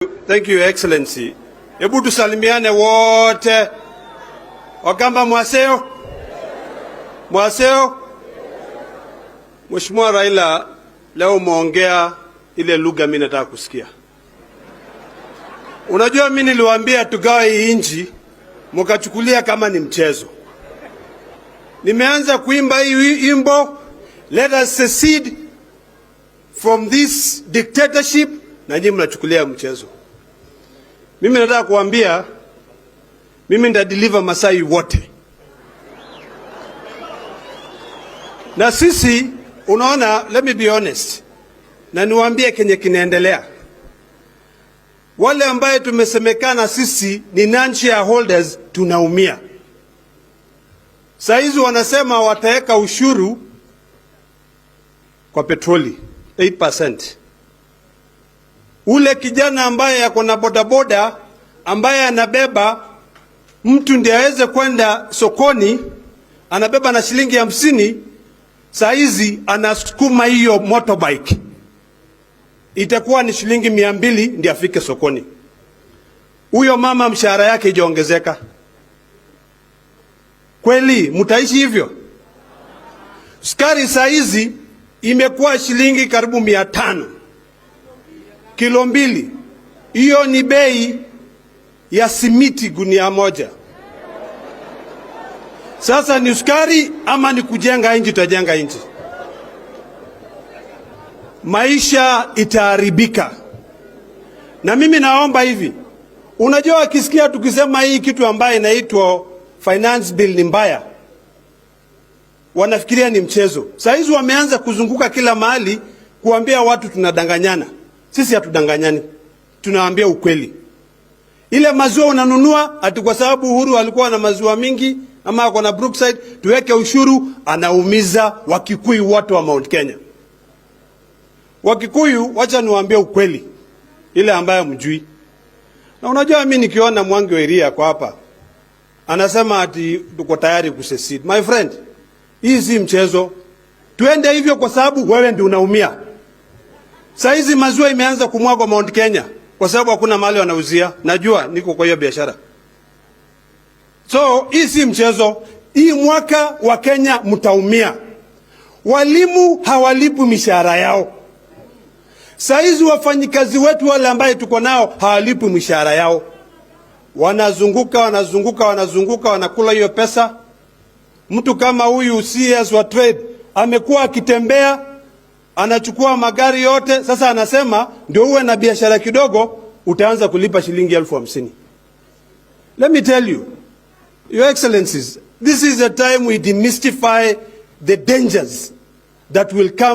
Thank you, Excellency. Hebu tusalimiane wote. Wakamba mwaseo? Mwaseo? Mheshimiwa Raila, leo umeongea ile lugha mimi nataka kusikia. Unajua mimi niliwaambia tugawe hii nchi, mkachukulia kama ni mchezo. Nimeanza kuimba hii wimbo, "Let us secede from this dictatorship", na nyinyi mnachukulia mchezo. Mimi nataka kuambia, mimi nitadeliver Masai wote, na sisi unaona, let me be honest, na niwaambie kenye kinaendelea. Wale ambaye tumesemekana sisi ni non shareholders tunaumia. Saa hizi wanasema wataweka ushuru kwa petroli 8%. Ule kijana ambaye ako na bodaboda ambaye anabeba mtu ndiye aweze kwenda sokoni, anabeba na shilingi 50, saa hizi anasukuma hiyo motorbike, itakuwa ni shilingi 200 ndiye afike sokoni. Huyo mama mshahara yake ijaongezeka kweli? Mtaishi hivyo? Sukari saa hizi imekuwa shilingi karibu 500 kilo 2. Hiyo ni bei ya simiti gunia moja. Sasa ni sukari ama ni kujenga nchi? Tutajenga nchi, maisha itaharibika. Na mimi naomba hivi, unajua wakisikia tukisema hii kitu ambayo inaitwa finance bill ni mbaya, wanafikiria ni mchezo. Saa hizi wameanza kuzunguka kila mahali kuambia watu tunadanganyana. Sisi hatudanganyani, tunawaambia ukweli. Ile maziwa unanunua ati kwa sababu Uhuru alikuwa na maziwa mingi ama ako na Brookside, tuweke ushuru, anaumiza Wakikuyu wote wa Mount Kenya. Wakikuyu, wacha niwaambie ukweli ile ambayo mjui. Na unajua mimi nikiona Mwangi wa Iria kwa hapa anasema ati tuko tayari kusecede. My friend, hii si mchezo. Tuende hivyo kwa sababu wewe ndio unaumia. Saa hizi maziwa imeanza kumwagwa Mount Kenya kwa sababu hakuna mahali wanauzia. Najua niko kwa hiyo biashara. So hii si mchezo. Hii mwaka wa Kenya mtaumia. Walimu hawalipwi mishahara yao. Saa hizi wafanyikazi wetu wale ambaye tuko nao hawalipwi mishahara yao, wanazunguka, wanazunguka, wanazunguka, wanakula hiyo pesa. Mtu kama huyu CS wa trade amekuwa akitembea anachukua magari yote. Sasa anasema ndio uwe na biashara kidogo utaanza kulipa shilingi 50,000. Let me tell you, Your Excellencies, this is a time we demystify the dangers that will come.